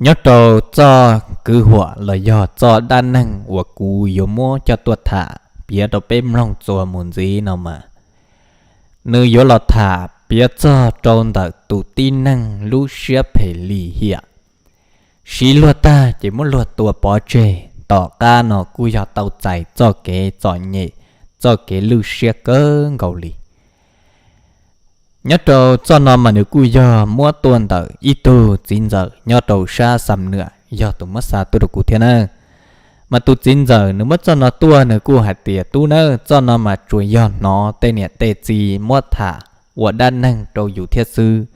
Nyob rau txoj kwv huam los yog txoj dab neeg uas kuv yuav muab coj tuaj tham piav rau peb mloog txuas mus ntxiv no mas, nws yuav los tham piav txog rau ntawm tus tib neeg lub siab phem lim hiam, siv luag tag ces muab luag tua pov tseg. Tom qab no kuj yog tau txais txoj kev txom nyem, txoj kev lwj siab kawg nkaus li. Nyob rau txoj no mas nws kuj yog muab tuaj ntawm ib tug txiv ntxawm nyob rau sab Xam Nuam yog tus muab xa tuaj rau kuv thiab na. Mas tus txiv ntxawm nws muab txoj no tuaj nws kuj hais tias, tub na, txoj no mas tsuas yog hnov tej niam tej txiv muab tham ua dab neeg rau yus thiab xwb.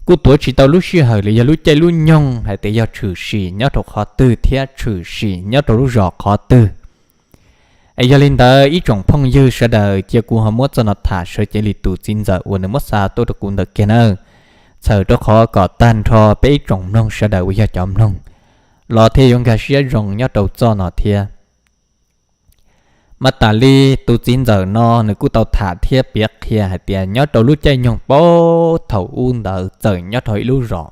Kuj tuav tsis tau lub sij hawm los yog lub caij lub nyoog hais tias yog tshwm sim nyob rau qhov twg thiab tshwm sim nyob rau lub zos qhov twg. Es yog li ntawd ib tsoom phooj ywg sawv daws cia kuv ho muab txoj no tham sawv cev li tus txiv ntxawm uas nws muab xa tuaj rau kuv ntawm kiag na. Txhawm rau qhov kom tag nrho peb ib tsoom mloog sawv daws uas yog cov mloog los thiaj yuav nkag siab zoo nyob rau txoj no thiab. Mas tas li tus txiv ntxawm no nws kuj tau tham thiab piav qhia hais tias nyob rau lub caij nyoog paub thaum ub ntawd txawm nyob rau ib lub zos.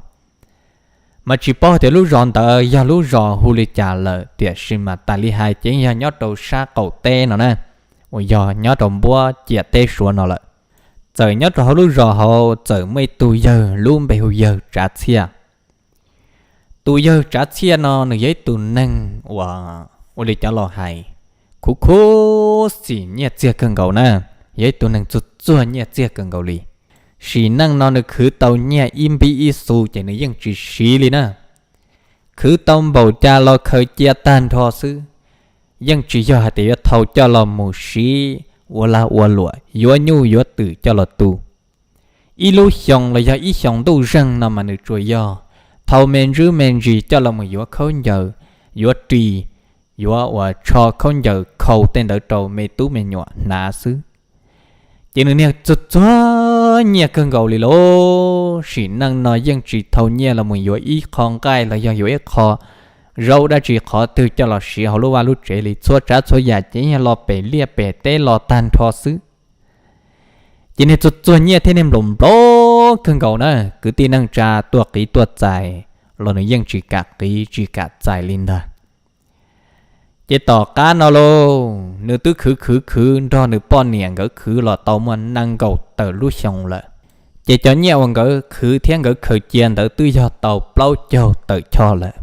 Mas tsis paub tias lub zos ntawd yog lub zos hu li cas lawm, tiam sis mas tas li hais ces yog nyob rau sab qaum teb no na, uas yog nyob rau npuab ciam teb Suav no lawm. Txawm nyob rau hauv lub zos hauv txawm muaj ib tug yawg lub npe hu yawg Tsav Txhiaj. Tus yawg Tsav Txhiaj no nws yog ib tug neeg uas ua li cov laus hais, khuv khuv xim nyiaj txiag kawg nkaus na, yog ib tug neeg txuag txuag nyiaj txiag kawg nkaus li. Sim neej no nws khwv tau nyiaj ib npib ib xu ces nws yeej tsis siv li na. Khwv tau npaum cas los khaws cia tag nrho xwb, yeej tsis yog hais tias yuav thau coj los mus siv ua lag ua luam, yuav nyuj yuav twm coj los tu. Ib lub xyoo los yog ib xyoo ntuj zeeg no mas nws tsuas yog thau me ntsis me ntsis coj los mus yuav khaub ncaws, yuav ris, yuav uas tsho khaub ncaws khau tej ntawd rau me tub me nyuam hnav xwb. Ces nws niag txuag txuag nyiaj kawg nkaus li lauj, sim neej no yeej tsis thau nyiaj los mus yuav ib qho nqaij los yog yuav ib qho zaub dab tsi qhov twg coj los siv hauv lub vaj lub tsev li, txhua tsav txhua yam ces yog los pem liaj pem teb los tag nrho xwb. Ces niag txuag txuag nyiaj thiab niag nplaum nplaum kawg nkaus na, kwv tij neej tsa tuaj qiv tuaj txais los nws yeej tsis kam qiv tsis kam txais li ntag. Ces tom qab no lauj, nws twb khwv khwv khwv nrog nws poj niam nkawd khwv los tau muaj nees nkaum tawm lub xyoo lawm. Ces cov nyiaj uas nkawd khwv thiab nkawd khaws cia ntawd twb yog tau plaub caug tawm choj lawm.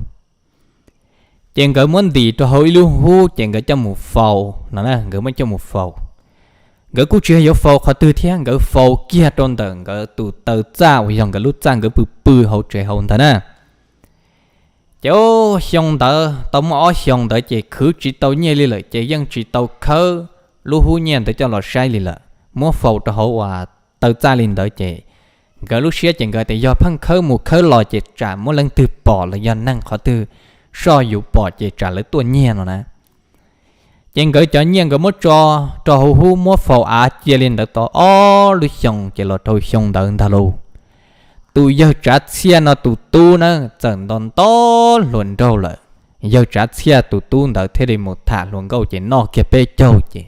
Ces nkawd muab ntim rau hauv ib lub hub ces nkawd coj mus faus no na, nkawd muab coj mus faus. Nkawd kuj tsis yog yuav faus qhov twg thiab, nkawd faus kiag rau ntawm nkawd tus taw txaj uas yog nkawd lub txaj nkawd pw pw hauv tsev hauv ntawd na. Ces xyoo ntawd tau muaj ob xyoo ntawd ces khwv tsis tau nyiaj li lawm ces yeej tsis tau khawb lub hub nyiaj ntawd coj los saib li lawm, muab faus rau hauv uas taw txaj li ntawd ces nkawd lub siab ces nkawd tias yog pheej khawb mus khawb los ces tsam muaj leej twg pom los yog neeg qhov twg soj yus pom ces tsam lawv tuaj nyiag no na. Ces nkawd cov nyiaj nkawd muab tso rau hauv hub muab faus av cia li ntawd tau ob lub xyoo ces los rau xyoo ntawd ntag lauj, tus yawg Tsav Txhiaj no tus tub na txawm nto nto hluas nraug lawm. Yawg Tsav Txhiaj tus tub ntawd thiaj li mus tham hluas nkauj ces noj kiag peb caug ces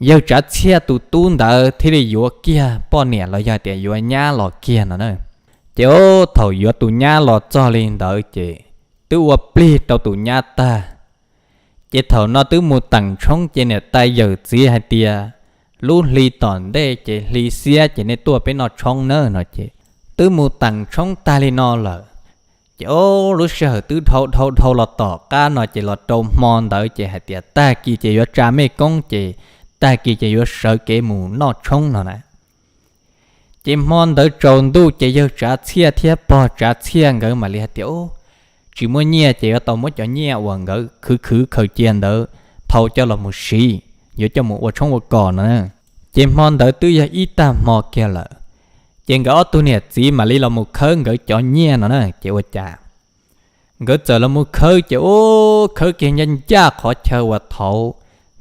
yawg Tsav Txhiaj tus tub ntawd thiaj li yuav kiag poj niam los yog tias yuav nyab los kiag no na. Ces thaum yuav tus nyab los txog li ntawd ces twb ua plig rau tus nyab tag. Ces thaum no twb mus teem tshoob ces niam tais yawm txiv hais tias lub hli tom ntej ces hli xiab ces nej tuaj peb noj tshoob nawb no ces twb mus teem tshoob tag li no lawm. Ces o, lub sij hawm twb dhau dhau dhau los tom qab no ces los rau hmo ntawd ces hais tias tag kis ces yuav tsa mej koob ces tag kis ces yuav sawv kev mus noj tshoob no na. Ces hmo ntawd tsaus ntuj ces yawg Tsav Txhiaj thiab pog Tsav Txhiaj nkawd mam li hais tias, tsis muaj nyiaj ces yuav tau muab cov nyiaj uas nkawd khwv khwv khaws cia ntawd thau coj los mus siv, yuav coj mus ua tshoob ua kos no na. Ces hmo ntawd twb yog ib tag hmo kiag lawm, ces nkawd ob tug niam txiv mam li los mus khawb nkawd cov nyiaj no na. Ces ua cas nkawd txawm los mus khawb ces ub, khawb kiag ncaj ncaj qhov chaw uas thaud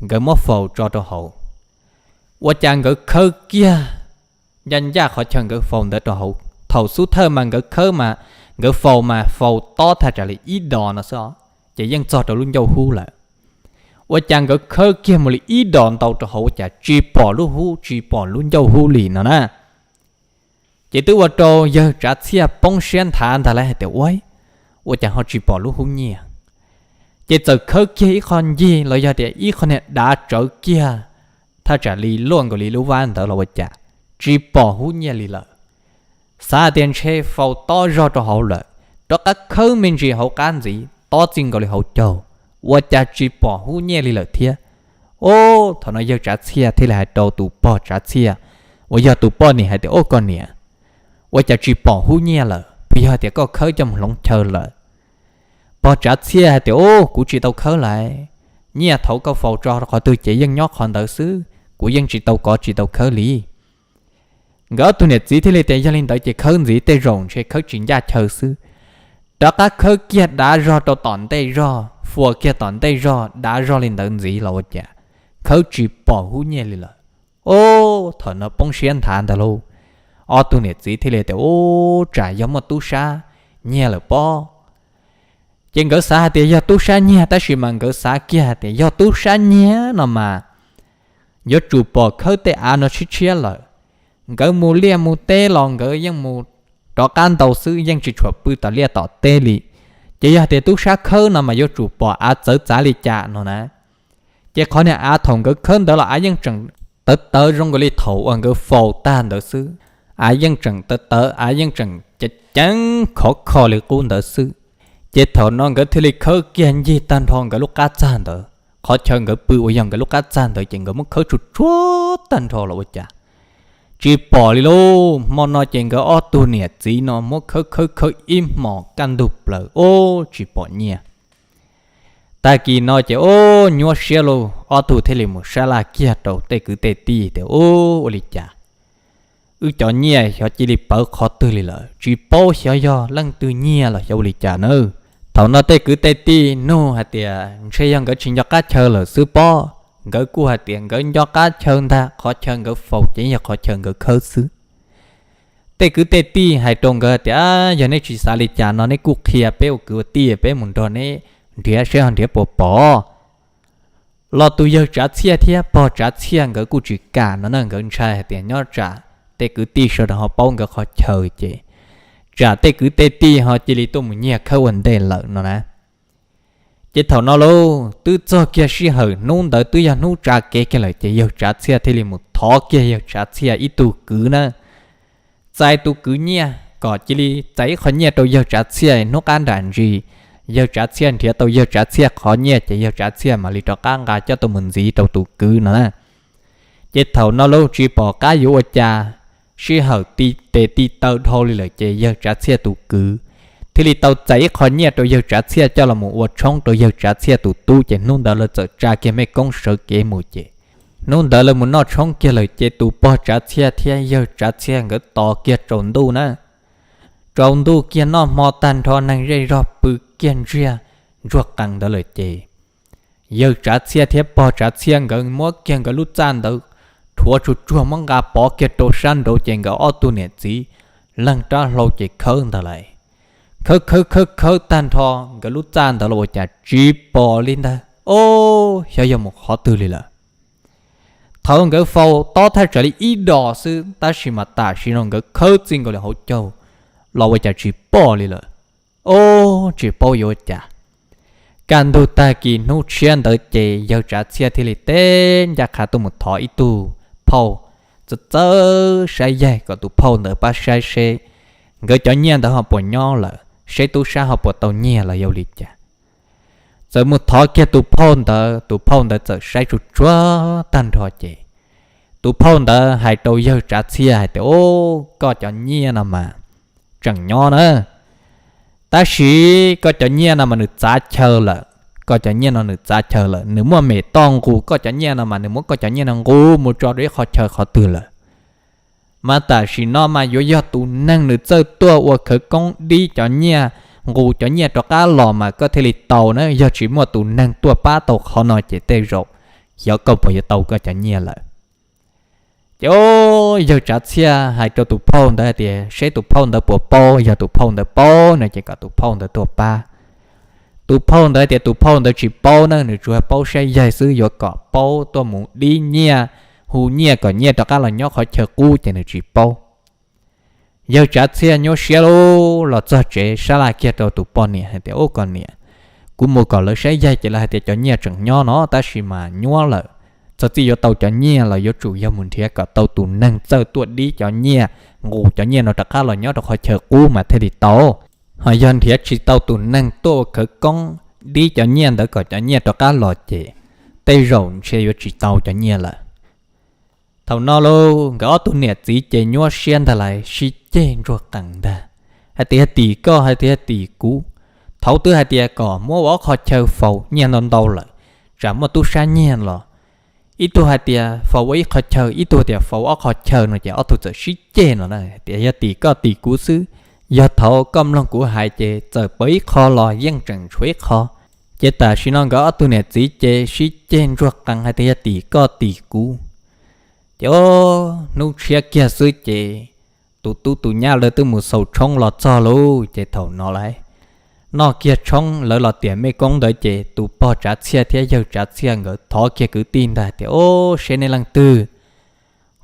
nkawd muab faus tso rau hauv. Ua cas nkawd khawb kiag ncaj ncaj qhov chaw nkawd faus ntawd rau hauv. Thaum xub thawj mas nkawd khawb mas nkawd faus mas faus tob thaj tsam li ib dos no xwb os, ces yeej txog rau lub ncauj hub lawm. Ua cas nkawd khawb kiag mus li ib dos ntau rau hauv ua cas tsis pom lub hub tsis pom lub ncauj hub li no na. Ces twb ua rau yawg Tsav Txhiaj poob siab nthav ntag lauj hais tias, ua, ua cas ho tsis pom lub hub nyiaj. Ces txawm khawb kiag ib qho ncig los yog tias ib qho niag dav tsawv kiag thaj tsam li luaj nkaus li lub vab ntawd los ua cas tsis pom hub nyiaj li lawm. Xav tias ntshe faus tob zog rau hauv lawm, rov qab khawb me ntsis hauv qab ntxiv tob txij nkaus li hauv caug, ua cas tsis pom hub nyiaj li lawm thiab. Ub, thaum no yawg Tsav Txhiaj thiaj li hais rau tus pog Tsav Txhiaj uas yog tus poj niam hais tias, Ub, koj niam, ua cas tsis pom hub nyiaj lawm, puas yog tias koj khawb coj mus hloov chaw lawm? Pog Tsav Txhiaj hais tias, Ub, kuv tsis tau khawb lawm, nyiaj thaum koj faus tso qhov twg ces yeej nyob qhov ntawd xwb, kuv yeej tsis tau kov tsis tau khawb li. Nkawd ob tug niam txiv thiaj li tias, Yog li ntawd ces khawb ntxiv, tej zaum ntshe khawb tsis ncaj chaw xwb. Rov qab khawb kiag dav zog rau tom ntej zog, fuas kiag tom ntej zog dav zog li ntawd ntxiv los ua cas khawb tsis pom hub nyiaj li lawm. Ub, thaum no poob siab nthav ntag lauj. Ob tug niam txiv thiaj li tias, Ub, tsam yog muaj tub sab nyiag lawm pob. Ces nkawd xav hais tias yog tub sab nyiag, tab sis mas nkawd xav kiag hais tias yog tub sab nyiag no mas yuav tsum pom khawb tej av no tshiab tshiab lawm. Nkawd mus liaj mus teb los nkawd yeej mus rov qab ntau xwb, yeej tsis tshua pw tom liaj tom teb li. Ces yog tias tub sab khawb no mas yuav tsum pom av txawv txav li cas no na. Ces qhov niag av thaum nkawd khawb ntawd los av yeej tseem tawv tawv zoo nkaus li thaum uas nkawd faus tag ntawd xwb. Av yeej tseem tawv tawv, av yeej tseem ceev ceev khov kho li qub ntawd xwb. Ces thaum no nkawd thiaj li khawb kiag ncig tag nrho nkawd lub qab txag ntawd, qhov chaw nkawd pw uas yog nkawd lub qab txag ntawd ces nkawd muab khawb tsuag tsuag tag nrho los ua cas tsis pom li lauj. Hmo no ces nkawd ob tug niam txiv no muab khawb khawb khawb ib hmos kaj ntug plaws, ub, tsis pom nyiaj. Tag kis no ces ub, nyuaj siab lauj, ob tug thiaj li mus sab laj kiag rau tej kwv tej tij tias, Ub, ua li cas wb cov nyiaj xyov cia li pawv qhov twg li lawm, tsis paub xyov yog leej twg nyiag los xyov ua li cas nawb. Thaum no tej kwv tej tij nug hais tias ntshe yog nkawd tsis nco qab chaw lawm xwb pob. Nkawd kuj hais tias nkawd nco qab chaw ntag, qhov chaw nkawd faus ces yog qhov chaw nkawd khawb xwb. Tej kwv tej tij hais rau nkawd tias, Yog neb tsis xav li cas no neb kuj qhia peb ua kwv ua tij, peb mus nrog neb nrhiav seb ho nrhiav puas pom. Los tus yawg Tsav Txhiaj thiab pog Tsav Txhiaj nkawd kuj tsis kam no na, nkawd ntshai hais tias nyob tsam tej kwv tij sawv daws ho paub nkawd qhov chaw ces tsam tej kwv tej tij ho cia li tuaj mus nyiag khawb ua ntej lawm no na. Ces thaum no lauj, twb txog kiag sij hawm hnub ntawd twb yog hnub tsa kev kiag lawm ces yawg Tsav Txhiaj thiaj li mus thov kiag yawg Tsav Txhiaj ib tug kwv na, txais tus kwv nyiaj kom cia li txais ib qho nyiaj rau yawg Tsav Txhiaj hnub qab nram ntsis. Yawg Tsav Txhiaj nrhiav tau yawg Tsav Txhiaj qhov nyiaj ces yawg Tsav Txhiaj mam li rov qab nqa coj tuaj mus ntxiv rau tus kwv no na. Ces thaum no lauj, tsis pom qab yuav ua cas, sij hawm ti tes ti taw dhau li lawm ces yawg Tsav Txhiaj tus kwv thiaj li tau txais ib qho nyiaj rau yawg Tsav Txhiaj coj los mus ua tshoob rau yawg Tsav Txhiaj tus tub, ces hnub ntawd lawv txawm tsa kiag mej koob sawv kev mus ces hnub ntawd lawv mus noj tshoob kiag lawm ces tus pog Tsav Txhiaj thiab yawg Tsav Txhiaj nkawd tos kiag tsaus ntuj na. Tsaus ntuj kiag noj hmo tag nrho, neeg zej zog pw kiag ntsiag ntsuag qees ntawd lawm ces yawg Tsav Txhiaj thiab pog Tsav Txhiaj nkawd muab kiag nkawd lub txaj ntawd rhuav tsuag tsuag muab nqa pov kiag rau sab nraud ces nkawd ob tug niam txiv leeg rab hlau ces khawb ntag lauj. Khawb khawb khawb khawb tag nrho nkawd lub txaj ntawd los ua cas tsis pom li ntag, ob, xyov yog mus qhov twg li lawm. Thaum nkawd faus tob thaj tsam li ib dos xwb, tab sis mas tam sim no nkawd khawb txij nkaus li hauv caug los ua cas tsis pom li lawm. Ob, tsis paub yuav ua cas. Kaj ntug tag kis hnub tshiab ntawd ces yawg Tsav Txhiaj thiaj li teb ncaj qha tuaj mus thov ib tug phauj txawj txawj saib yaig kom tus phauj ntawd pab saib seb nkawd cov nyiaj ntawd ho puas nyob lawm, seb tub sab ho puas tau nyiag los yog li cas. Txawm mus thov kiag tus phauj ntawd, tus phauj ntawd txawm saib tsuag tsuag tag nrho ces tus phauj ntawd hais rau yawg Tsav Txhiaj hais tias, Ob, koj cov nyiaj no mas tseem nyob na, tab sis koj cov nyiaj no mas nws txav chaw lawm. Koj cov nyiaj no nws txav chaw lawm, nws muaj mem toj nqus koj cov nyiaj no mas nws muab koj cov nyiaj no nqus mus tso rau ib qho chaw qhov twg lawm. Mas tam sim no mas yuav yog tus neeg nws txawj tuaj ua khawv koob dib cov nyiaj, nqus cov nyiaj rov qab los mas koj thiaj li tau na. Yog tsis muaj tus neeg tuaj pab tau qhov no ces tej zaum xyov koj puas yuav tau koj cov nyiaj lawm. Ces yawg Tsav Txhiaj hais rau tus phauj ntawd hais tias seb tus phauj ntawd puas paub, yog tus phauj ntawd paub no ces kom tus phauj ntawd tuaj pab. Tus phauj ntawd tias tus phauj ntawd tsis paub na, nws tsuas paub saib yaig xwb, yuav kom paub tuaj mus dib nyiaj, hu nyiaj kom nyiaj rov qab los nyob qhov chaw qub ces nws tsis paub. Yawg Tsav Txhiaj nyuaj siab lauj, los txog tsev sab laj kiag rau tus poj niam hais tias, Ub, koj niam, kuv mus kom lawv saib yaig ces lawv hais tias cov nyiaj tseem nyob no tab sis mas nyuab lawm. Txog txij yuav tau cov nyiaj los yuav tsum yog mus nrhiav kom tau tus neeg txawj tuaj dib cov nyiaj, nqus cov nyiaj no rov qab los nyob rau qhov chaw qub mas thiaj li tau. Ho yog nrhiav tsis tau tus neeg tuaj ua khawv koob dib cov nyiaj ntawd kom cov nyiaj rov qab los ces tej zaum ntshe yuav tsis tau cov nyiaj lawm. Thaum no lauj, nkawd ob tug niam txiv ces nyuaj siab ntag lauj, sib ceg ntsuag qees ntag. Hais tias yog tim koj, hais tias yog tim kuv. Thaud twb hais tias kom muab ua ob qho chaw faus, nyiaj ntau ntau lawm, tsam muaj tub sab nyiag los. Ib tug hais tias faus ua ib qho chaw, ib tug tias faus ua ob qho chaw no ces ob tug txawm sib ceg no na, tias yog tim koj tim kuv xwb. Yog thaud koj mloog kuv hais ces txawm pov ib qho los yeej tseem tshuav ib qho. Ces tam sim no nkawd ob tug niam txiv ces sib ceg ntsuag qees hais tias yog tim koj tim kuv. Ces hnub tshiab kiag xwb ces tus tub tus nyab lawv twb mus xaus tshoob los txog lauj. Ces thaum no lawv noj kiag tshoob lawv los tiam mej koob ntawd ces tus pog Tsav Txhiaj thiab yawg Tsav Txhiaj nkawd thov kiag kwv tij ntag tias, Ub, seb nej leej twg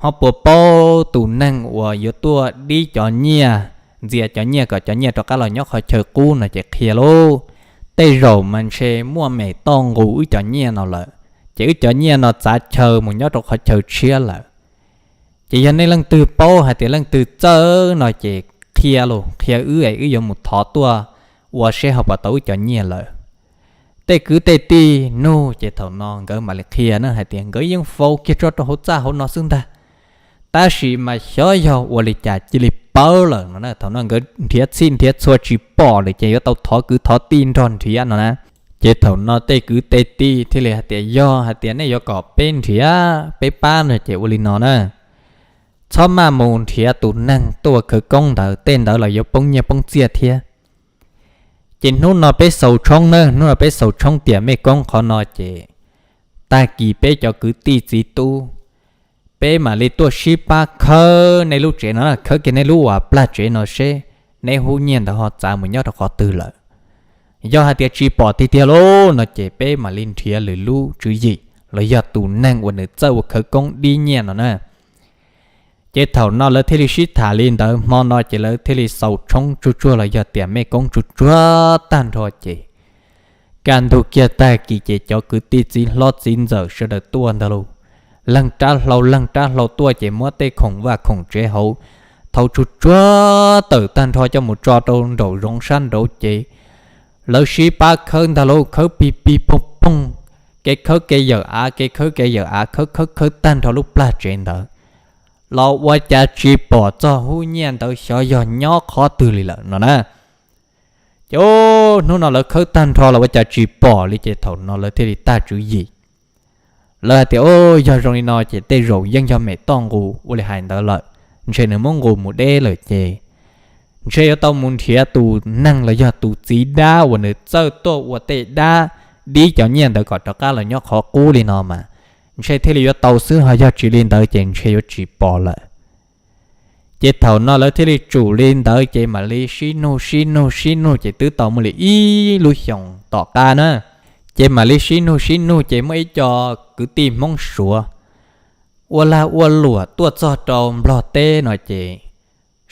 ho puas paub tus neeg uas yuav tuaj dib cov nyiaj, ntxias cov nyiaj kom cov nyiaj rov qab los nyob qhov chaw qub no ces qhia lauj. Tej zaum mas ntshe muaj mem toj nqus wb cov nyiaj no lawm, ces wb cov nyiaj no txav chaw mus nyob rau qhov chaw tshiab lawm. Ces yog nej leej twg paub hais tias leej twg txawj no ces qhia lauj, qhia wb es wb yuav mus thov tuaj ua seb ho puas tau wb cov nyiaj lawm. Tej kwv tej tij nug ces thaum no nkawd mam li qhia na hais tias nkawd yeej faus kiag tso rau hauv txaj hauv no xwb ntag, tab sis mas xyov yog ua li cas cia li pawv lawm no na. Thaum no nkawd nrhiav txhij nrhiav txhua tsis pom lawm ces yuav tau thov kwv thov tij nrog nrhiav no na. Ces thaum no tej kwv tej tij thiaj li hais tias, Yog hais tias nej yuav kom peb nrhiav peb pab no ces ua li no na, txhob maj mus nrhiav tus neeg tuaj ua khawv koob ntawd, tej ntawd los yuav poob nyiaj poob txiaj thiab. Ces hnub no peb xaus tshoob na, hnub no peb xaus tshoob tiam mej koob qhov no ces tag kis peb cov kwv tij txiv tub, peb mam li tuaj sib pab khawb nej lub tsev no, khawb kiag nej lub uas plag tsev no seb neb hub nyiaj ntawd ho txav mus nyob rau qhov twg lawm. Yog hais tias tsis pom tiag tiag lauj no ces peb mam li nrhiav lwm lub tswv yim los yog tus neeg uas nws txawj ua khawv koob dib nyiaj no na. Ces thaum no lawv thiaj li sib tham li ntawd, hmo no ces lawv thiaj li xaus tshoob tsuag tsuag los yog tiam mej koob tsuag tsuag tag nrho ces kaj ntug kiag tag kis ces cov kwv tij txiv hlob txiv ntxawm sawv daws tuaj ntag lauj. Leej rab hlau leej rab hlau tuaj ces muab tej khoom vaj khoom tsev hauv thau tsuag tsuag tawm tag nrho coj mus tso rau nraum zoov sab nraud ces lawv sib pab khawb ntag lauj, khawb pig pig poog poog, kev khawb kev yawm av, kev khawb kev yawm av, khawb khawb khawb tag nrho lub plag tsev ntawd los ua cas tsis pom txog hub nyiaj ntawd xyov yog nyob qhov twg li lawm no na. Ces hnub no lawv khawb tag nrho los ua cas tsis pom li ces thaum no lawv thiaj li tag tswv yim. Lawv hais tias, Au, yog zoo li no ces tej zaum yeej yog mem toj nqus ua li hais ntawd lawm, ntshe nws muab nqus mus deb lawm ces ntshe yuav tau mus nrhiav tus neeg los yog tus txiv dab uas nws txawj tuaj ua tej dab dib cov nyiaj ntawd kom rov qab los nyob qhov qub li no mas ntshe thiaj li yuav tau xwb, ho yog tsis li ntawd ces ntshe yuav tsis pom lawm. Ces thaum no lawv thiaj li tsum li ntawd ces mam li sib nug sib nug sib nug ces twb tau muaj li ib lub xyoos tom qab na. Ces mam li sib nug sib nug ces muaj ib co kwv tij Hmoob Suav ua lag ua luam tuaj txog rau Nplog teb no ces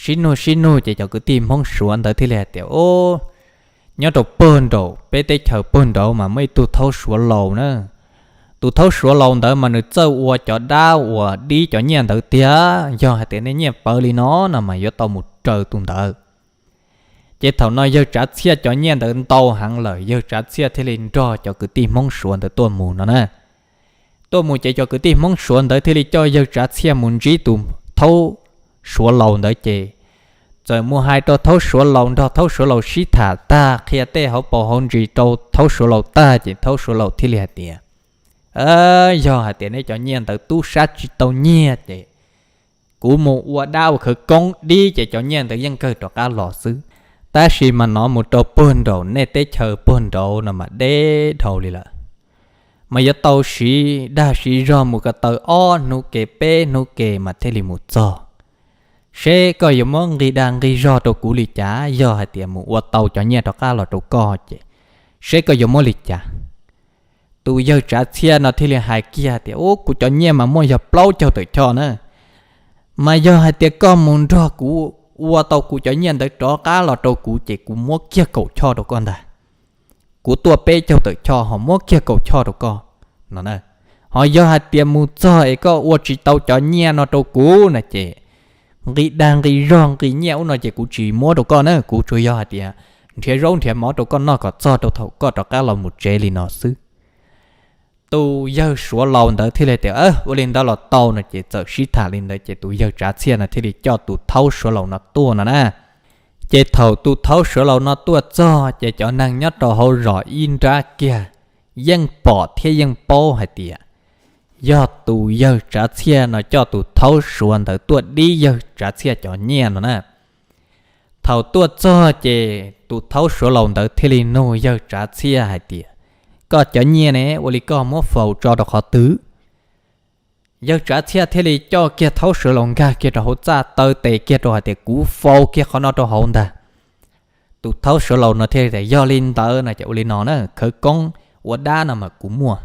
sib nug sib nug ces cov kwv tij Hmoob Suav ntawd thiaj li hais tias, Au, nyob rau puag nraum peb teb chaws puag nraud mas muaj ib tug thaub Suav laus na. Tus thaub Suav laus ntawd mas nws txawj ua cov dab uas dib cov nyiaj ntawd tiag, yog hais tias nej nyiaj pawv li no no mas yuav tau mus raws tus ntawd. Ces thaum no yawg Tsav Txhiaj cov nyiaj ntawd ntau heev lawm, yawg Tsav Txhiaj thiaj li nrog cov kwv tij Hmoob Suav ntawd tuaj mus no na. Tuaj mus ces cov kwv tij Hmoob Suav ntawd thiaj li coj yawg Tsav Txhiaj mus ntsib tus thaub Suav laus ntawd ces txawm mus hais rau thaub Suav laus, nrog thaub Suav laus sib tham tag qhia tej hauv paus hauv ntsis rau thaub Suav laus tag ces thaub Suav laus thiaj li hais tias, Yog hais tias nej cov nyiaj ntawd tub sab tsis tau nyiag ces kuv mus ua dab ua khawv koob dib ces cov nyiaj ntawd yeej kawg rov qab los xwb. Tab sis mas no mus rau puag nraum nej teb chaws puag nraud no mas deb dhau li lawm, mas yuav tau siv dag siv zog mus ko taw ob hnub ke peb hnub ke mas thiaj li mus txog. Seb koj yuav muab nqi dag nqi zog rau kuv li cas, yog hais tias mus ua tau cov nyiaj rov qab los rau koj ces seb koj yuav muab li cas. Tus yawg Tsav Txhiaj no thiaj li hais kiag tias, Ub, kuv cov nyiaj mas muaj yog plaub caug tawm choj na, mas yog hais tias koj mus nrog kuv ua tau kuv cov nyiaj ntawd rov qab los rau kuv ces kuv muab kiag kaum choj rau koj ntag. Kuv tuaj peb caug tawm choj ho muab kiag kaum choj rau koj no. Ho yog hais tias mus txog es koj ua tsis tau cov nyiaj no rau kuv no ces nqi dag nqi zog nqi nyiaj ub no ces kuv tsis muab rau koj na, kuv tsuas yog hais tias nrhiav zaub nrhiav mov rau koj noj kom txog rau thaum koj rov qab los mus tsev li no xwb. Tus yawg Suav laus ntawd thiaj li tias, Ua li ntawd los tau no ces txawm sib tham li ntawd ces tus yawg Tsav Txhiaj no thiaj li coj tus thaub Suav laus no tuaj no na. Ces thaum tus thaub Suav laus no tuaj txog ces cov neeg nyob rau hauv zos ib nrab kiag yeej pom thiab yeej paub hais tias yog tus yawg Tsav Txhiaj no coj tus thaub Suav ntawd tuaj dib yawg Tsav Txhiaj cov nyiaj no na. Thaum tuaj txog ces tus thaub Suav laus ntawd thiaj li nug yawg Tsav Txhiaj hais tias, Koj cov nyiaj ne, ua li koj muab faus tso rau qhov twg? Yawg Tsav Txhiaj thiaj li coj kiag thaub Suav laus nkag kiag rau hauv txaj taw tes kiag rau hais tias, Kuv faus kiag qhov no rau hauv ntag. Tus thaub Suav laus no thiaj li tias, Yog li ntawd no ces ua li no na, khawv koob ua dab no mas kuv muaj,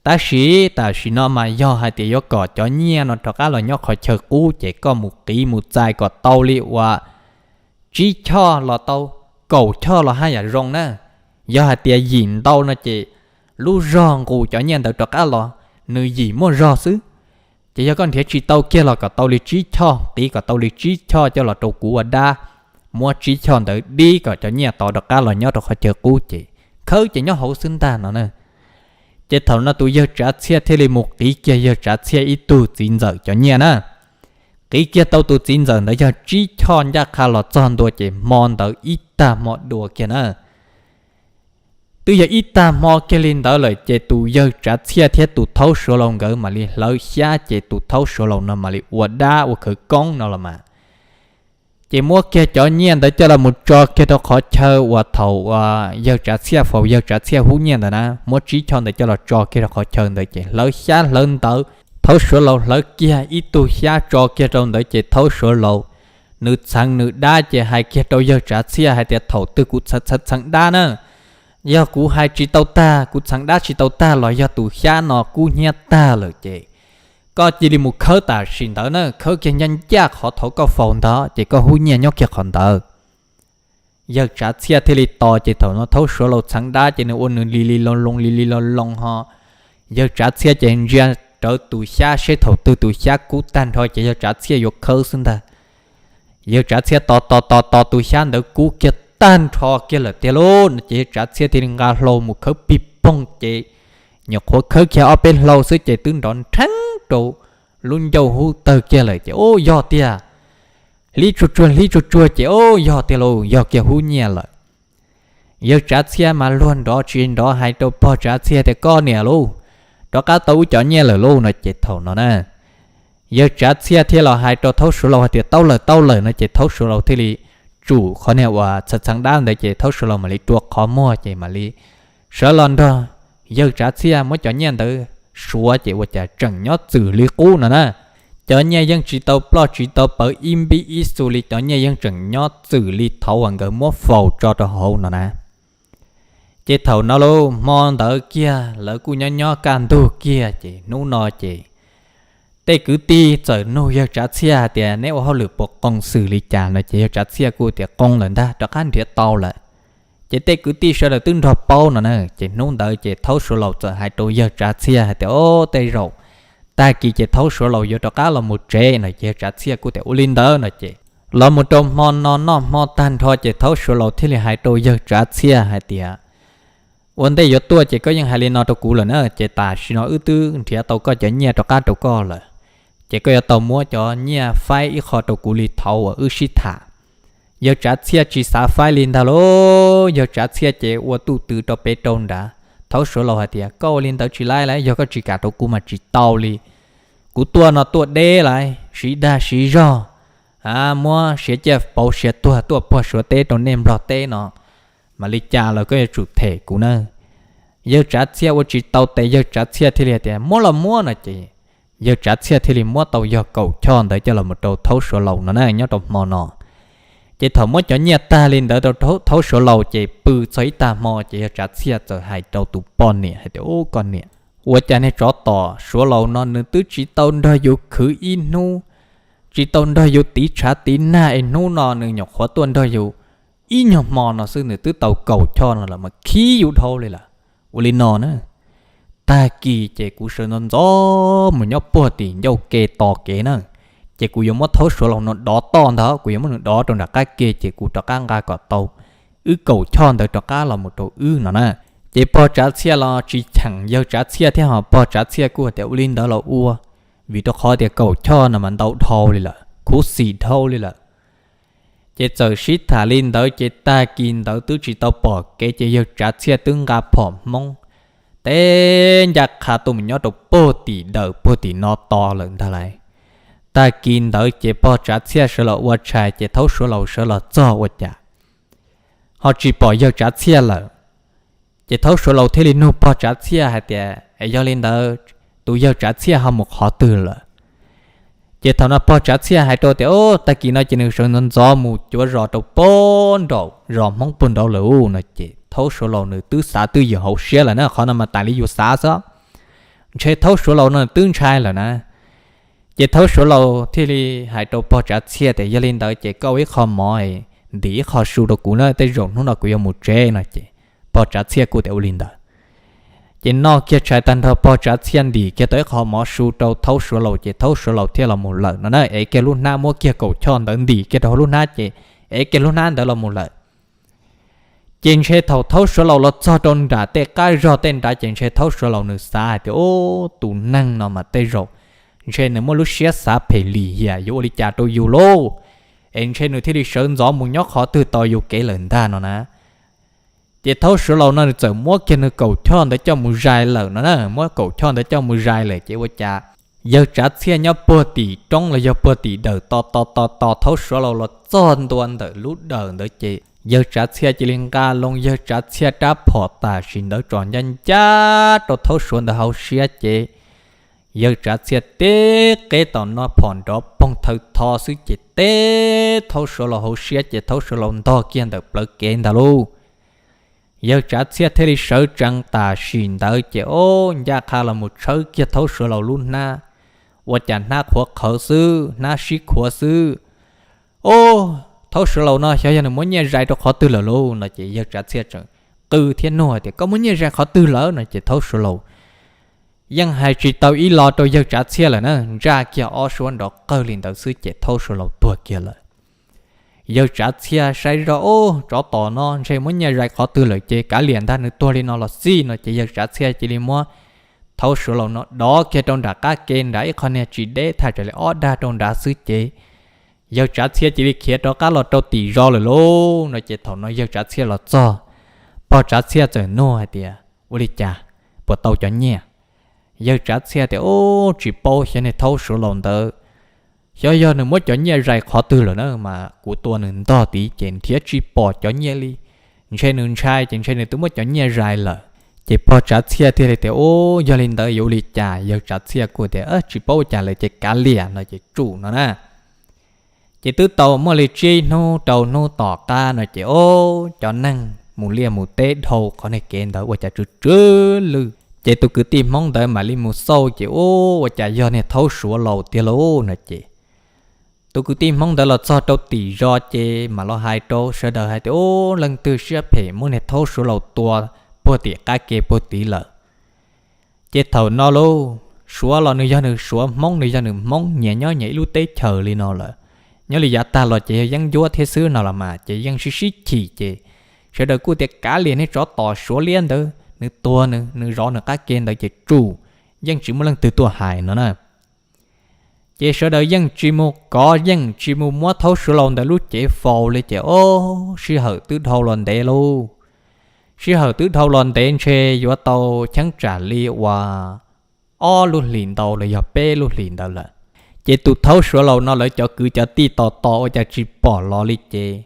tab sis tam sim no mas yog hais tias yuav kom cov nyiaj no rov qab los nyob qhov chaw qub ces koj mus qiv mus txais kom tau li uas tsib choj los tau kaum choj los haj yam zoo na. Yog hais tias yim ntau no ces lub zog nqus cov nyiaj ntawd rov qab los nws yim muaj zog xwb. Ces yog koj nrhiav tsis tau kiag los kom tau li tsib choj, qiv kom tau li tsib choj coj los rau kuv ua dab, muab tsib choj ntawd dib kom cov nyiaj tod rov qab los nyob rau qhov chaw qub ces khawb ces nyob hauv xwb ntag no na. Ces thaum no tus yawg Tsav Txhiaj thiaj li mus qiv kiag yawg Tsav Txhiaj ib tug txiv ntxawm cov nyiaj na. Qiv kiag tau tus txiv ntxawm ntawd yog tsib choj ncaj qha los txog ntua ces hmo ntawd ib tag hmo dua kiag na. Twb yog ib tag hmo kiag li ntawd lawm ces tus yawg Tsav Txhiaj thiab tus thaub Suav laus nkawd mam li hlawv xyab ces tus thaub Suav laus no mam li ua dab ua khawv koob no los mas. Ces muab kiag cov nyiaj ntawd coj los mus tso kiag rau qhov chaw uas thaum yawg Tsav Txhiaj faus yawg Tsav Txhiaj hub nyiaj ntawd na, muab tsib choj ntawd coj los tso kiag rau qhov chaw ntawd ces hlawv xyab hlawv ntawv, thaub Suav laus hlawv kiag ib tug xyab tso kiag rau ntawd ces thaub Suav laus nws txheev nws dab ces hais kiag rau yawg Tsav Txhiaj hais tias, Thaum twg kuv txheev txheev dab na, yog kuv hais tsis tau tag, kuv txheev dab tsis tau tag los yog tus xyab no kub hnyiab tag lawm ces koj cia li mus khawb tam sim ntawd na, khawb kiag ncaj ncaj qhov thaum koj faus ntawd ces koj hub nyiaj nyob kiag qhov ntawd. Yawg Tsav Txhiaj thiaj li tos ces thaum no thaub Suav laus txheev dab ces nws ua nws li li loo loo li li loo loo ho. Yawg Tsav Txhiaj ces ntsia rawv tus xyab seb thaum twg tus xyab kub tag nrho ces yawg Tsav Txhiaj yuav khawb xwb ntag. Yawg Tsav Txhiaj tos tos tos tos tus xyab ntawd kub kiag tag nrho kiag lawm tiag lauj no ces yawg Tsav Txhiaj thiaj li nqa hlau mus khawb pig poog ces nyuam qhuav khawb kiag ob peb hlau xwb ces twb nrov nrheeb rau lub ncauj hub tawg kiag lawm ces, Ub, yog tiag! Hlib tsuag tsuag hlib tsuag tsuag ces, Ub, yog tiag lauj, yog kiag hub nyiaj lawm. Yawg Tsav Txhiaj mas luag nrov tsis nrov hais rau pog Tsav Txhiaj tias, Koj niam lauj, rov qab tau wb cov nyiaj lawm lauj no ces thaum no na, yawg Tsav Txhiaj thiaj los hais rau thaub Suav laus hais tias, Tau lawm, tau lawm no ces thaub Suav laus thiaj li tsum qhov niag uas txheev txheev dab ntawd ces thaub Suav laus mam li rua qhov muag ces mam li sawv los nrog yawg Tsav Txhiaj muab cov nyiaj ntawd suav ces ua cas tseem nyob txwm li qub no na. Cov nyiaj yeej tsis tau ploj tsis tau pawv ib npib ib xu li, cov nyiaj yeej tseem nyob txwm li thaud uas nkawd muab faus tso rau hauv no na. Ces thaum no lauj, hmo ntawd kiag lawv kuj nyob nyob kaj ntug kiag ces hnub no ces tej kwv tij txawm nug yawg Tsav Txhiaj hais tias, Neb ua hauj lwm puas qoos xwm li cas no ces yawg Tsav Txhiaj kuj tias, Qoos lawm ntag, rov qab nrhiav tau lawm. Ces tej kwv tij sawv daws twb nrog paub no na. Ces hnub ntawd ces thaub Suav laus txawm hais rau yawg Tsav Txhiaj hais tias, Ob, tej zaum tag kis ces thaub Suav laus yuav rov qab los mus tsev no ces yawg Tsav Txhiaj kuj tias, Ua li ntawd no ces los mus rau hmo no noj hmo tag nrho ces thaub Suav laus thiaj li hais rau yawg Tsav Txhiaj hais tias, Ua ntej yuav tuaj ces koj yeej hais li no rau kuv lawm na, ces tam sim no wb twb nrhiav tau koj cov nyiaj rov qab rau koj lawm, ces koj yuav tau muab cov nyiaj faib ib qho rau kuv li thaud uas wb sib tham. Yawg Tsav Txhiaj tsis xav faib li ntag lauj, yawg Tsav Txhiaj ces ua tuj twv rau pem rau nrad. Thaub Suav laus hais tias, Koj ua li ntawd tsis laib lauj, yog koj tsis kam rau kuv mas tsis tau li. Kuv tuaj no tuaj deb lauj, siv dag siv zog, a, muab siav ciaj pauv siav tuag tuaj puag Suav teb rau nej Nplog teb no, mam li cas los koj yuav tsum them kuv na. Yawg Tsav Txhiaj ua tsis tau tes, yawg Tsav Txhiaj thiaj li hais tias, Muab los muab no ces yawg Tsav Txhiaj thiaj li muab tau yog kaum choj ntawd coj los mus rau thaub Suav laus no na nyob rau hmo no. Ces thaum muab cov nyiaj tag li ntawd rau thaub Suav laus ces pw txog ib tag hmo ces yawg Tsav Txhiaj txawm hais rau tus poj niam hais tias, Ub, koj niam, ua cas niag tsov tom Suav laus no nws twb tsis tau nrog yus khwv ib hnub, tsis tau nrog yus tiv tshav tiv nag es hnub no nws nyuam qhuav tuaj nrog yus ib nyuag hmo no xwb nws twb tau kaum choj no lawm mas khib yus dhau li lawm. Ua li no na, tag kis ces kuv sawv ntxov ntxov mus nyob puag tim ncauj ke tos kev na, ces kuv yuav muab thaub suav laus no dov toj ntag, kuv yuav muab nws dov rau nram qab ke ces kuv rov qab nqa kom tau wb kaum choj ntawd rov qab los mus rau wb no na. Ces pog Tsav Txhiaj los tsis cheem yawg Tsav Txhiaj thiab ho pog Tsav Txhiaj kuj tias ua li ntawd los ua, vim rau qhov tias kaum choj no mas ntau dhau li lawm, khuv xim dhau li lawm. Ces txawm sib tham li ntawd ces tag kis ntawd twb tsis tau pom kev ces yawg Tsav Txhiaj twb nqa phom Hmoob teb ncaj qha tuaj mus nyob rau puag tim dawm puag tim no tos lawm ntag lauj. Tag kis ntawd ces pog Tsav Txhiaj sawv los ua tshais ces thaub suav laus sawv los txog ua cas ho tsis pom yawg Tsav Txhiaj lawm. Ces thaub suav laus thiaj li nug pog Tsav Txhiaj hais tias es yog li ntawd tus yawg Tsav Txhiaj ho mus qhov twg lawm? Ces thaum no pog Tsav Txhiaj hais rau tias o tag kis no ces nws sawv ntxov ntxov mus cuav zos rau puag nraum zos Hmoob puag nraud lawm no ces thaub suav laus nws twb xav twb ywm hauv siab lawm na, qhov no mas tas li yus xav xwb, ntshe thaub suav laus no twb ntshai lawm na. Ces thaub suav laus thiaj li hais rau pog Tsav Txhiaj tias yog li ntawd ces koj ua ib qho mov ntim ib qho su rau kuv na, tej zaum hnub no kuv yuav mus tsev no ces pog Tsav Txhiaj kuj tias ua li ntawd. Ces noj kiag tshais tag nrho pog Tsav Txhiaj ntim kiag tau ib qho mov su rau thaub suav laus ces thaub suav laus thiaj los mus lawm no na, ev kiag lub hnab muab kiag kaum choj ntawd ntim kiag rau hauv lub hnab ces ev kiag lub hnab ntawd los mus lawm. Ces ntshe thaum thaub suav laus los txog rau nram tej qab zog tej nrad ces ntshe thaub suav laus nws xav hais tias o tus neeg no mas tej zaum ntshe nws muaj lub siab xav phem lim hiam yuav ua li cas rau yus lauj, es ntshe nws thiaj li sawv ntxov mus nyob qhov twg tos yus kev lawm ntag no na. Ces thaub suav laus no nws txawm muab kiag nws kaum choj ntawd coj mus zais lawm no na, muab kaum choj ntawd coj mus zais lawm ces ua cas yawg Tsav Txhiaj nyob puag tim roob los yog puag tim dawm tos tos tos tos thaub suav laus los txog ntua ntawm lub dawm ntawd ces yawg Tsav Txhiaj cia li nqa loo yawg Tsav Txhiaj rab phom tam sim ntawd tso ncab ncab rau thaub suav ntawd hauv siab ces yawg Tsav Txhiaj tib qeb tom no phom nrov poog thaw tho xwb ces teb thaub suav laus hauv siab ces thaub suav laus ntog kiag ntawm plawv kev ntag lauj. Yawg Tsav Txhiaj thiaj li sawv tsees tam sim ntawd ces o ncaj qha los mus tshawb kiag thaub suav laus lub hnab, ua cas hnab qhuav qhawv xwb, hnab sib khuav xwb. O, thaub suav laus no xyov yog nws muab nyiaj zais rau qhov twg lawm lauj no ces yawg Tsav Txhiaj tseem qw thiab nug hais tias koj muab nyiaj zais qhov twg lawm no ces thaub suav laus yeej hais tsis tau ib lo rau yawg Tsav Txhiaj lawm na, ntsaj kiag ob suab nrov qawg li ntawd xwb ces thaub suav laus tuag kiag lawm. Yawg Tsav Txhiaj saib zoj o, tsov tom no ntshe muab nyiaj zais qhov twg lawm ces kav liam ntag nws tuag li no los xij no ces yawg Tsav Txhiaj cia li muab thaub suav laus no dov kiag rau nram qab ke nrad ib qho niag tsis deb thaj tsam li ob dag rau nrad xwb ces yawg Tsav Txhiaj cia li khiav rov qab los rau tim zos lawm lauj no ces thaum no yawg Tsav Txhiaj los txog, pog Tsav Txhiaj txawm nug hais tias ua li cas, puas tau cov nyiaj? Yawg Tsav Txhiaj tias o, tsis paub xyov niag thaub suav laus ntawd xyov yog nws muab cov nyiaj zais qhov twg lawm na mas kuv tua nws ntog tid ces nrhiav tsis pom cov nyiaj li, ntshe nws ntshai ces ntshe nws twb muab cov nyiaj zais lawm. Ces pog Tsav Txhiaj thiaj li tias o, yog li ntawd yuav ua li cas? Yawg Tsav Txhiaj kuj tias tsis paub ua cas lawm ces kav liam no ces tsum no na. Ces twb tau muaj li tsib hnub rau hnub tom qab no ces o, cov neeg mus liaj mus teb dhau qhov niag kev ntawd ua cas tsw tsw lwj ces tus kwv tij Hmoob ntawd mam li mus xauj ces o, ua cas yog niag thaub suav laus tiag lauj no ces tus kwv tij Hmoob ntawd los txog rau tim zos ces mam los hais rau sawv daws hais tias o, leej twg siab phem muab niag thaub suav laus tua puag tim qab ke puag tid lawm. Ces thaum no lauj, suav los nws yog nws suav, Hmoob nws yog nws Hmoob, nyias nyob nyias ib lub teb chaws li no lawm. Nyob li yav tag los ces yog yeeb ncuab thiab xwb no los mas ces yeej sib sib chim ces sawv daws kuj tias kav liam niag tsov tom suav liab ntawd, nws tuag nws, nws zov nws qab ke ntawd ces tsum, yeej tsis muaj leej twg tuaj hais no na. Ces sawv daws yeej tsis mus kov yeej tsis mus muab thaub suav laus ntawd lub cev faus li ces o, sij hawm twb dhau los ntev lauj. Sij hawm twb dhau los ntev ntshe yuav tau cheeb tsam li uas ob lub hlis ntau los yog peb lub hlis ntawd lawm. Ces tus thaub suav laus no lawv cov kwv cov tij tos tos ua cas tsis pom los li ces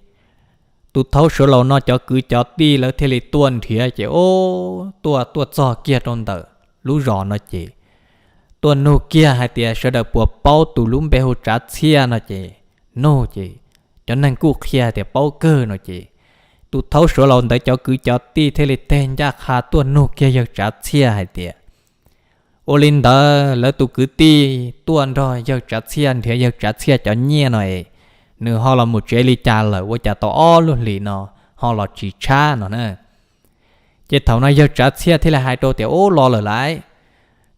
tus thaub suav laus no cov kwv cov tij lawv thiaj li tuaj nrhiav ces o, tuaj tuaj txog kiag rau ntawm lub zos no ces tuaj nug kiag hais tias sawv daws puas paub tus lub npe hu Tsav Txhiaj no ces nug ces cov neeg kuj qhia tias paub kawg no ces tus thaub suav laus ntawd cov kwv cov tij thiaj li teg ncaj qha tuaj nug kiag yawg Tsav Txhiaj hais tias Ua li ntawd lawv tus kwv tij tuaj nrog yawg Tsav Txhiaj nrhiav yawg Tsav Txhiaj cov nyiaj no es, nws ho los mus tsev li cas lawm ua cas tau ob lub hlis no ho los tsis tshab no na. Ces thaum no yawg Tsav Txhiaj thiaj li hais rau tias, Ub, los lawm lauj,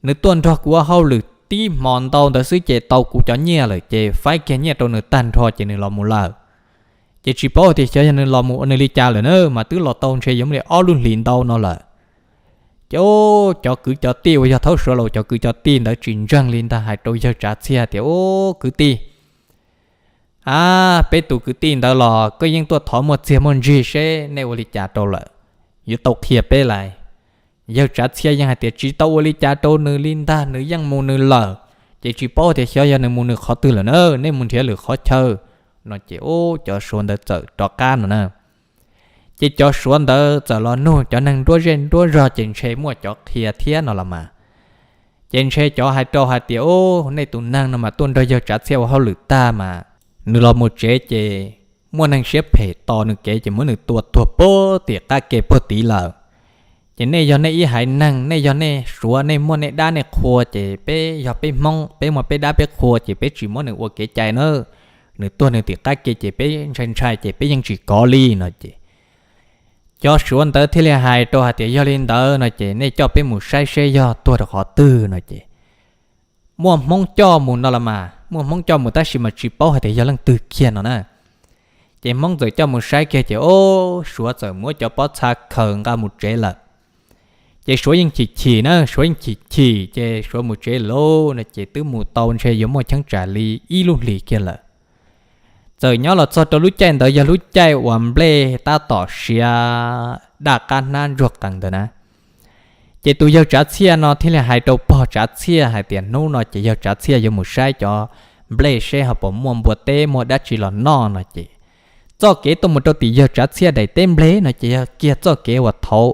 nws tuaj nrog kuv ua hauj lwm tib hmo ntau ntawd xwb ces tau kuv cov nyiaj lawm ces faib kiag nyiaj rau nws tag nrho ces nws los mus lawm. Ces tsis paub tias xyov yog nws los mus ua nws li cas lawm na, mas twb los tau ntshe yuav muaj li ob lub hlis ntau no lawm. Ces ub, cov kwv cov tij uas yog thaub suav laus cov kwv cov tij ntawd tsis ntseeg li ntag, hais rau yawg Tsav Txhiaj tias, Ub, kwv tij, a, peb tus kwv tij ntawd los koj yeej tuaj thov muaj txiag muaj ntsig seb nej ua li cas rau lawm, yuav tau qhia peb lauj. Yawg Tsav Txhiaj yeej hais tias tsis tau ua li cas rau nws li ntag, nws yeej mus nws lawm. Ces tsis paub tias xyov yog nws mus nws qhov twg lawm na, nej mus nrhiav lwm qhov chaw no. Ces ub, cov suav ntawd txawm rov qab no na. Ces cov suav ntawd txawm los nug cov neeg nruab zej nruab zog ces ntshe muaj cov qhia thiab no los mas. Ces ntshe cov hais rau hais tias, Ub, nej tus neeg no mas tuaj nrog yawg Tsav Txhiaj ua hauj lwm tag mas nws los mus tsev ces muaj neeg siab phem tos nws kev ces muab nws tua tuag puag tim qab ke puag tid lawm. Ces nej yog nej ib haiv neeg, nej yog nej suav, nej muaj nej dab nej qhua, ces peb yog peb Hmoob, peb muaj peb dab peb qhua ces peb tsis muab nws ua kev cai na. Nws tuag nws tim qab ke ces peb ntshai ntshai ces peb yeej tsis kov li no. Ces cov suav ntawd thiaj li hais rau hais tias, Yog li ntawd no ces nej coj peb mus saib seb yog tuag rau qhov twg no. Ces muaj Hmoob coj mus no los mas, muaj Hmoob coj mus tab sis mas tsis paub hais tias yog leej twg kiag no na. Ces Hmoob txawm coj mus saib kiag ces ub, suav txawm muab cov pob txha khaws nqa mus tsev lawm. Ces suav yeej chim chim na, suav yeej chim chim ces suav mus tsev lawm no ces twb mus tau ntshe yuav muaj cheeb tsam li ib lub hlis kiag lawm. Txawm nyob los txog rau lub caij ntawd yog lub caij uas nplej tab tom siav daj qab hnab ntsuag qees ntawd na. Ces tus yawg Tsav Txhiaj no thiaj li hais rau pog Tsav Txhiaj hais tias hnub no ces yawg Tsav Txhiaj yuav mus saib cov nplej seb ho puas muaj npua teb muaj dab tsi los noj no ces txoj kev tuaj mus rau tim yawg Tsav Txhiaj daim teb nplej no ces yog kiag txoj kev uas thaud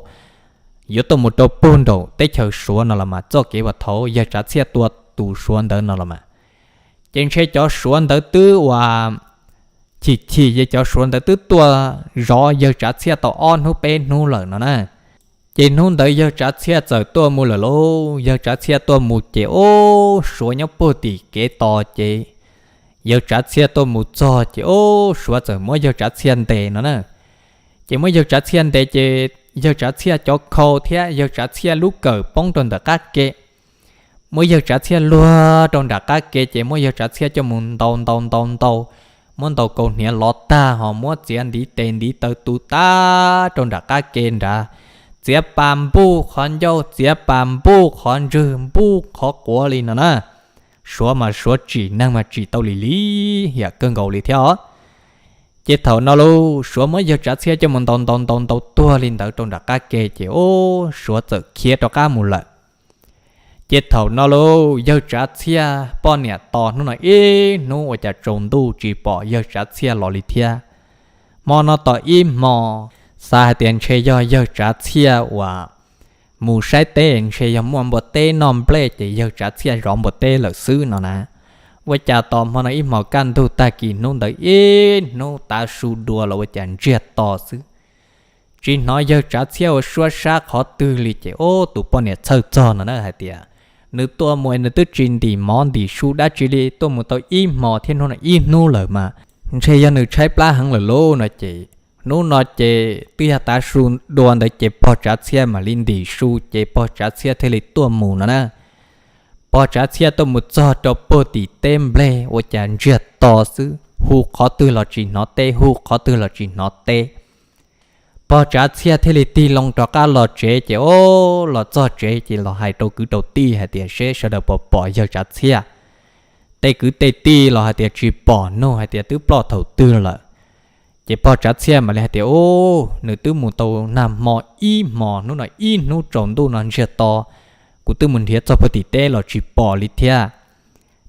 yuav tuaj mus rau puag nraum teb chaws suav no los mas, txoj kev uas thaud yawg Tsav Txhiaj tua tus suav ntawd no los mas. Ces ntshe cov suav ntawd twb uas chim chim ces cov suav ntawd twb tuaj zov yawg Tsav Txhiaj tau ob hnub peb hnub lawm no na. Ces hnub ntawd yawg Tsav Txhiaj txawm tuaj mus lawm lauj. Yawg Tsav Txhiaj tuaj mus ces ub, suav nyob puag tim kev tos ces yawg Tsav Txhiaj tuaj mus txog ces ub, suav txawm muab yawg Tsav Txhiaj ntes no na. Ces muab yawg Tsav Txhiaj ntes ces yawg Tsav Txhiaj cov khau thiab yawg Tsav Txhiaj lub kawm poob rau ntawm qab ke. Muab yawg Tsav Txhiaj luag rau nram qab ke ces muab yawg Tsav Txhiaj coj mus ntaus ntaus ntaus ntaus, muab ntaus kaus hniav lov tag ho muab txiav ntiv tes ntiv taw tu tag rau nram qab ke nrad, txiav pas npuj qhov ncauj, txiav pas npuj qhov ntswg, npuj qhov quav li no na. Suav mas suav tsim neeg mas tsim tau li li yam kawg nkaus li thiab os. Ces thaum no lauj, suav muab yawg Tsav Txhiaj coj mus ntaus ntaus ntaus ntaus tuag li ntawd rau nram qab ke ces ub, suav txawm khiav rov qab mus lawm. Ces thaum no lauj, yawg Tsav Txhiaj poj niam tos hnub no ib hnub ua cas tsaus ntuj tsis pom yawg Tsav Txhiaj los li thiab. Hmo no tos ib hmo, xav hais tias ntshe yog yawg Tsav Txhiaj uas mus saib teb ntshe yog muaj npua teb noj nplej ces yawg Tsav Txhiaj zov npua teb lawm xwb no na. Ua cas tos hmo no ib hmo kaj ntug tag kis hnub ntawd ib hnub tav su dua los ua cas ntsiag to xwb. Tsis hnov yawg Tsav Txhiaj ua suab sab qhov twg li ces ub, tus poj niam txhawj txog no na hais tias nws tuaj mus nws twb tsis ntim mov ntim su dab tsi li, tuaj mus tau ib hmo thiab hnub no ib hnub lawm mas ntshe yog nws tshaib plab heev lawm lauj no ces hnub no ces twb yog tav su dua ntawd ces pog Tsav Txhiaj mam li ntim su ces pog Tsav Txhiaj thiaj li tuaj mus no na. Pog Tsav Txhiaj tuaj mus txog rau puag tim teb nplej ua cas ntsiag to xwb, hu qhov twg los tsis hnov teb, hu qhov twg los tsis hnov teb. Pog Tsav Txhiaj thiaj li tig loo rov qab los tsev ces ub, los txog tsev ces los hais rau kwv rau tij hais tias seb sawv daws puas pom yawg Tsav Txhiaj. Tej kwv tej tij los hais tias tsis pom, nug hais tias twb ploj thaum twg lawm. Ces pog Tsav Txhiaj mam li hais tias ub, nws twb mus tau nag hmo ib hmo, hnub no ib hnub tsaus ntuj no ntsiag to, kuv twb mus nrhiav txog puag tim teb los tsis pom li thiab.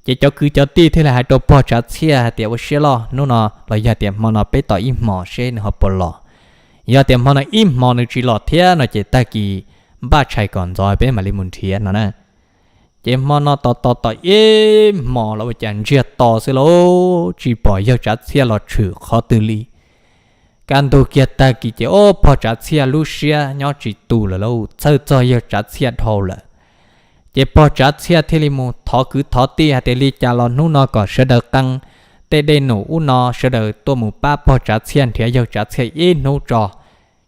Ces cov kwv cov tij thiaj li hais rau pog Tsav Txhiaj hais tias ua siab loj, hnub no los yog tias hmo no peb tos ib hmos seb nws ho puas los. Yog tias hmo no ib hmos nws tsis los thiab no ces tag kis npaj tshais kom ntxov peb mam li mus nrhiav no na. Ces hmo no tos tos tos ib hmos los ua cas ntsiag to xwb lauj, tsis pom yawg Tsav Txhiaj los tshwm qhov twg li. Kaj ntug kiag tag kis ces ub, pog Tsav Txhiaj lub siab nyob tsis tus lawm lauj, txhawj txog yawg Tsav Txhiaj dhau lawm. Ces pog Tsav Txhiaj thiaj li mus thov kwv thov tij hais tias li cas los hnub no kom sawv daws qee tej dej num ub no sawv daws tuaj mus pab pog Tsav Txhiaj nrhiav yawg Tsav Txhiaj ib hnub tso,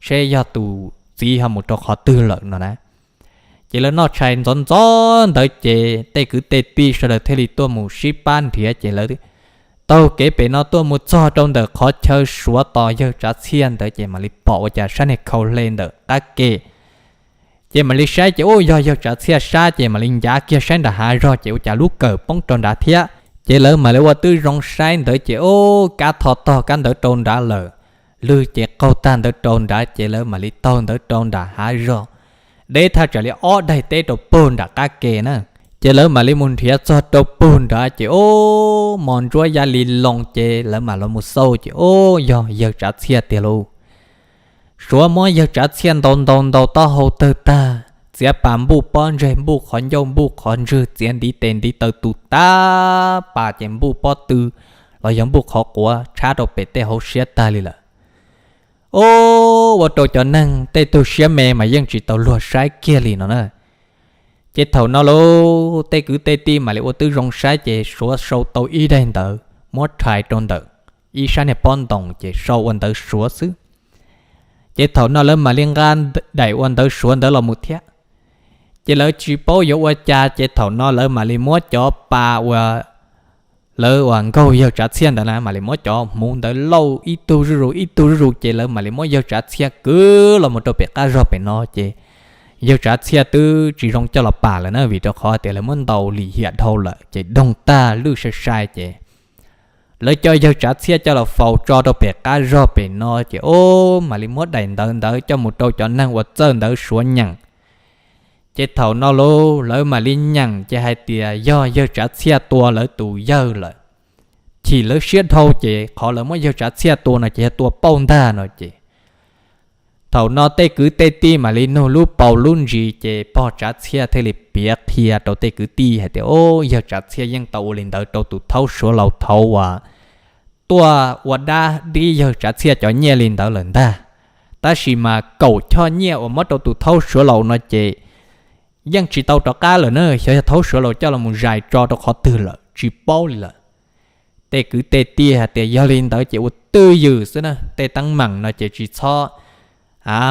seb yog tus txiv ho mus rau qhov twg lawm no na. Ces lawv noj tshais ntxov ntxov ntawd ces tej kwv tej tij sawv daws thiaj li tuaj mus sib pab nrhiav ces lawv taug kev pem no tuaj mus txog rau ntawm qhov chaw suav tos yawg Tsav Txhiaj ntawd ces mam li pom ua cas sab niag khau hle ntawm qab ke. Ces mam li saib ces ub yog yawg Tsav Txhiaj sab ces mam li ncav kiag saib nram hav zog ces ua cas lub kawm poob rau nrad thiab. Ces lawv mam li ua twb zoo saib ntawd ces ub kab tho tog kab ntawd rau nrad lawm, lwg ces qaug tag ntawd rau nrad ces lawv mam li taug ntawd rau nram hav zog, deb thaj tsam li ob daim teb rau puag nram qab ke na. Ces lawv mam li mus nrhiav txog rau puag nrad ces ub mos ntsuab ya li loo ces lawv mam los mus xauj ces ub yog yawg Tsav Txhiaj tiag lauj. Suav muab yawg Tsav Txhiaj ntaus ntaus ntaus taub hau tawg tag, txiav pas npuj pob ntseg npuj qhov ncauj npuj qhov ntswg txiav ntiv tes ntiv taw tus tag pas ces npuj pob tw los yog npuj qhov quav tshab rau pem tej hauv siab tag li lawm. Ub ua rau cov neeg tej tug siab me mas yeej tsis tau luag saib kiag li no na. Ces thaum no lauj tej kwv tej tij mam li ua twb zoo saib ces suav sau tau ib daim ntawv muab rhais rau ntawm ib sab niag pob ntoos ces sau ua ntawv suav xwb. Ces thaum no lawv mam li nqa daim ua ntawv suav ntawd los mus thiab. Ces lawv tsis paub yuav ua cas ces thaum no lawv mam li muab cov pas uas lawv uas nkaug yawg Tsav Txhiaj ntawd na mam li muab cov hmuv ntawd lauj ib tug zuj zus ib tug zuj zus ces lawv mam li muab yawg Tsav Txhiaj kwv los mus rau pem qab zog pem no ces yawg Tsav Txhiaj twb tsis zoo coj los pam lawm na vim rau qhov tias lawv muab ntaus lim hiam dhau lawm ces doog tag lwj sai sai ces lawv coj yawg Tsav Txhiaj coj los faus tso rau pem qab zog pem no ces ub mam li muab daim ntawv ntawd coj mus rau cov neeg uas txawj ntawv suav nyeem. Ces thaum no lauj lawv mam li nyeem ces hais tias yog yawg Tsav Txhiaj tua lawv tus yawg lawm. Chim lawv siab dhau ces qhov lawv muab yawg Tsav Txhiaj tua no ces yog tua pauj ntag no ces thaum no tej kwv tej tij mam li nug lub paus lub ntsis ces pog Tsav Txhiaj thiaj li piav qhia rau tej kwv tij hais tias ub yawg Tsav Txhiaj yeej tau ua li ntawd rau tus thaub suav laus thaud uas tuaj ua dab dib yawg Tsav Txhiaj cov nyiaj li ntawd lawm ntag. Tab sis mas kaum choj nyiaj uas muab rau tus thaub suav laus no ces yeej tsis tau rov qab lawm na, xyov yog thaub suav laus coj los mus zais tso rau qhov twg lawm tsis paub li lawm. Tej kwv tej tij hais tias yog li ntawd ces ua twj ywm xwb na, tej teeb meem no ces tsis txhob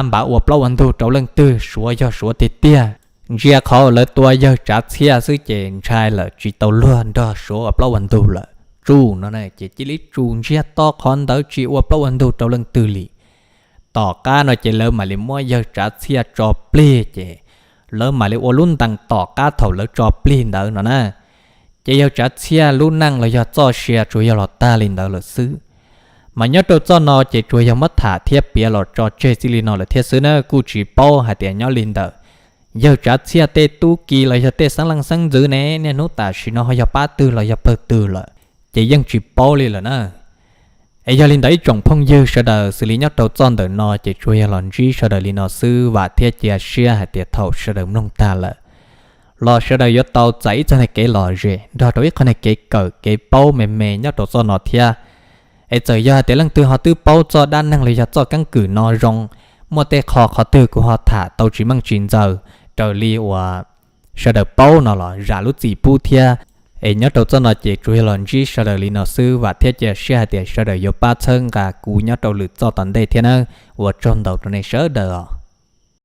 npav ua plaub ua ntug rau leej twg, suav yog suav tiag tiag. Ntsia qhov uas lawv tua yawg Tsav Txhiaj xwb ces ntshai lawm tsis tau luag nrog suav ua plaub ua ntug lawm tsuj no ces cia li tsum ntsiag to qhov ntawd tsis ua plaub ua ntug rau leej twg li. Tom qab no ces lawv mam li muab yawg Tsav Txhiaj tso plig ces lawv mam li ua lub ntees tom qab thaum lawv tso plig ntawd no na. Ces yawg Tsav Txhiaj lub neej los yog txoj sia tsuas yog los tag li ntawd lawm xwb. Mas nyob rau txoj no ces tsuas yog muab tham thiab piav los tso tseg txij li no lawm thiab xwb na, kuj tsis paub hais tias nyob li ntawm yawg Tsav Txhiaj tej tub ki los yog tej xeeb leej xeeb ntxwv ne niaj hnub tam sim no ho yog pab twg los yog pawg twg lawm ces yeej tsis paub li lawm na. Es yog li ntawd ib tsoom phooj ywg sawv daws xws li nyob rau txoj ntawm no ces tsuas yog los ntsib sawv daws li no xwb, vam thiab cia siab hais tias thaum sawv daws mloog tag lawm los sawv daws yuav tau txais ib txoj niag kev lom zem nrog rau ib qho niag kev kawm kev paub me me nyob rau txoj no thiab. Es txawm yog hais tias leej twg ho twb paub txoj dab neeg los yog txoj keeb kwm no zoo, muaj tej qho qhov twg kuv ho tham tau tsis meej tsis ntxaws raws li uas sawv daws paub no los zam lub txim pub thiab. Es nyob rau txoj no ces tsuas yog los ntsib sawv daws li no xwb, vam thiab cia siab hais tias sawv daws yuav pab txhawb nqa kuv nyob rau lwm txoj tom ntej thiab nawb. Ua tsaug ntau rau nej sawv daws os.